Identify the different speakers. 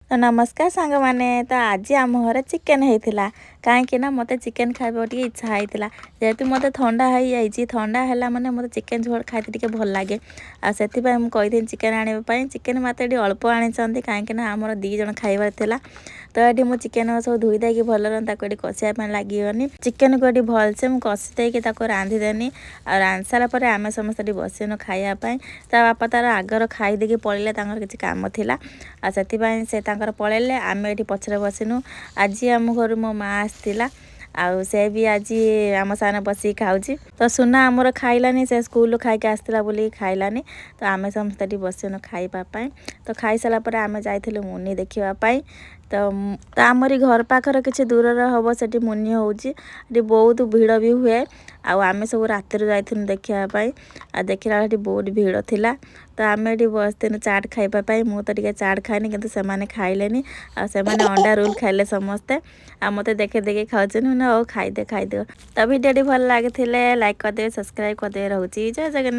Speaker 1: ତ ନମସ୍କାର ସାଙ୍ଗମାନେ। ତ ଆଜି ଆମ ଘରେ ଚିକେନ୍ ହେଇଥିଲା, କାହିଁକି ନା ମୋତେ ଚିକେନ୍ ଖାଇବାକୁ ଟିକେ ଇଚ୍ଛା ହେଇଥିଲା। ଯେହେତୁ ମୋତେ ଥଣ୍ଡା ହେଇଯାଇଛି, ଥଣ୍ଡା ହେଲା ମାନେ ମୋତେ ଚିକେନ୍ ଝୋଳ ଖାଇତେ ଟିକେ ଭଲ ଲାଗେ। ଆଉ ସେଥିପାଇଁ ମୁଁ କହିଥିଲି ଚିକେନ୍ ଆଣିବା ପାଇଁ। ଚିକେନ୍ ମାତ୍ର ଏଠି ଅଳ୍ପ ଆଣିଛନ୍ତି, କାହିଁକି ନା ଆମର 2 ଜଣ ଖାଇବାର ଥିଲା। ତ ଏଠି ମୁଁ ଚିକେନ୍ ସବୁ ଧୋଇ ଦେଇକି ଭଲରେ ତାକୁ ଏଠି କଷିବା ପାଇଁ ଲାଗିଗନି। ଚିକେନ୍କୁ ଏଠି ଭଲସେ ମୁଁ କଷି ଦେଇକି ତାକୁ ରାନ୍ଧିଦେନି। ଆଉ ରାନ୍ଧି ସାରିଲା ପରେ ଆମେ ସମସ୍ତେ ଏଠି ବସିନୁ ଖାଇବା ପାଇଁ। ତା ବାପା ତାର ଆଗର ଖାଇ ଦେଇକି ପଳେଇଲେ, ତାଙ୍କର କିଛି କାମ ଥିଲା ଆଉ ସେଥିପାଇଁ ସେ ତାଙ୍କର ପଳେଇଲେ। ଆମେ ଏଠି ପଛରେ ବସିନୁ। ଆଜି ଆମ ଘରୁ ମୋ ମା ଆସିଥିଲା ଆଉ ସେ ବି ଆଜି ଆମ ସାଙ୍ଗରେ ବସିକି ଖାଉଛି। ତ ସୁନା ଆମର ଖାଇଲାନି, ସେ ସ୍କୁଲରୁ ଖାଇକି ଆସିଥିଲା ବୋଲି ଖାଇଲାନି। ତ ଆମେ ସମସ୍ତେ ଏଠି ବସିନୁ ଖାଇବା ପାଇଁ। ତ ଖାଇସାରିଲା ପରେ ଆମେ ଯାଇଥିଲୁ ମୁନି ଦେଖିବା ପାଇଁ। ତ ଆମରି ଘର ପାଖରେ କିଛି ଦୂରରେ ହେବ ସେଠି ମୁନି ହେଉଛି। ଏଠି ବହୁତ ଭିଡ଼ ବି ହୁଏ। ଆଉ ଆମେ ସବୁ ରାତିରେ ଯାଇଥିଲୁ ଦେଖିବା ପାଇଁ। ଆଉ ଦେଖିଲା ବେଳେ ଏଠି ବହୁତ ଭିଡ଼ ଥିଲା। ତ ଆମେ ଏଠି ବସିଥିଲୁ ଚାଟ୍ ଖାଇବା ପାଇଁ। ମୁଁ ତ ଟିକେ ଚାଟ୍ ଖାଇନି, କିନ୍ତୁ ସେମାନେ ଖାଇଲେନି। ଆଉ ସେମାନେ ଅଣ୍ଡା ରୋଲ୍ ଖାଇଲେ ସମସ୍ତେ। ଆଉ ମୋତେ ଦେଖେ ଦେଖେ ଖାଉଛନ୍ତି ନା, ହଉ ଖାଇଦେ ଖାଇଦିଅ। ତ ଭିଡ଼ିଓଟି ଭଲ ଲାଗିଥିଲେ ଲାଇକ୍ କରିଦେବେ, ସବସ୍କ୍ରାଇବ୍ କରିଦେବେ। ରହୁଛି, ଜୟ ଜଗନ୍ନାଥ।